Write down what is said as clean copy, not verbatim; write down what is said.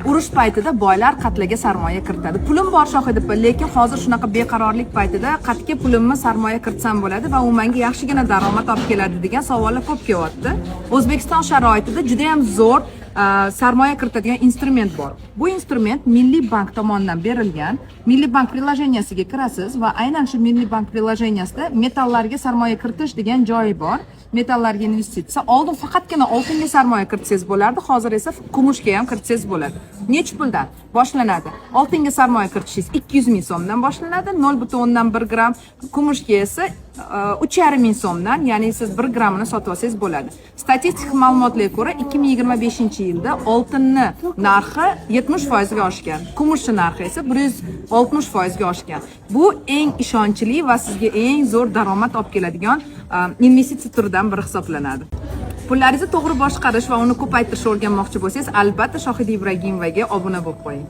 Urush paytida boylar qatlaga sarmoya kiritadi. Pulim bor, Shohida opa, lekin hozir shunaqa beqarorlik paytida qatga pulimni sarmoya kiritsam bo'ladi va u menga yaxshigina daromad olib keladi degan savollar ko'p kelyapti. O'zbekiston sharoitida juda ham zo'r sarmoya kiritadigan instrument bor. Bu instrument Milliy bank tomonidan berilgan. Milliy bank приложения siga kirasiz va aynan shu Milliy bank приложения sida metallarga sarmoya kiritish degan joyi bor. Metallarga investitsiya. Oldin faqatgina oltinga sarmoya kiritsangiz bo'lardi, hozir esa kumushga ham kiritsangiz bo'ladi. Necha puldan boshlanadi? Oltinga sarmoya kiritishingiz 200 ming so'mdan boshlanadi, 0,1 gramm. Kumushga esa 3,5 ming so'mdan, ya'ni siz 1 grammini sotib olsangiz bo'ladi. Statistik ma'lumotlarga ko'ra, 2025-yilda oltinni narxi 70% ga oshgan, kumushni narxi esa 160% ga oshgan. Bu eng ishonchli va sizga eng zo'r daromad olib keladigan investitsiya turidan biri hisoblanadi. Pullaringizni to'g'ri boshqarish va uni ko'paytirishni o'rganmoqchi bo'lsangiz, albatta Shohida Ibragimovaga obuna bo'lib qo'ying.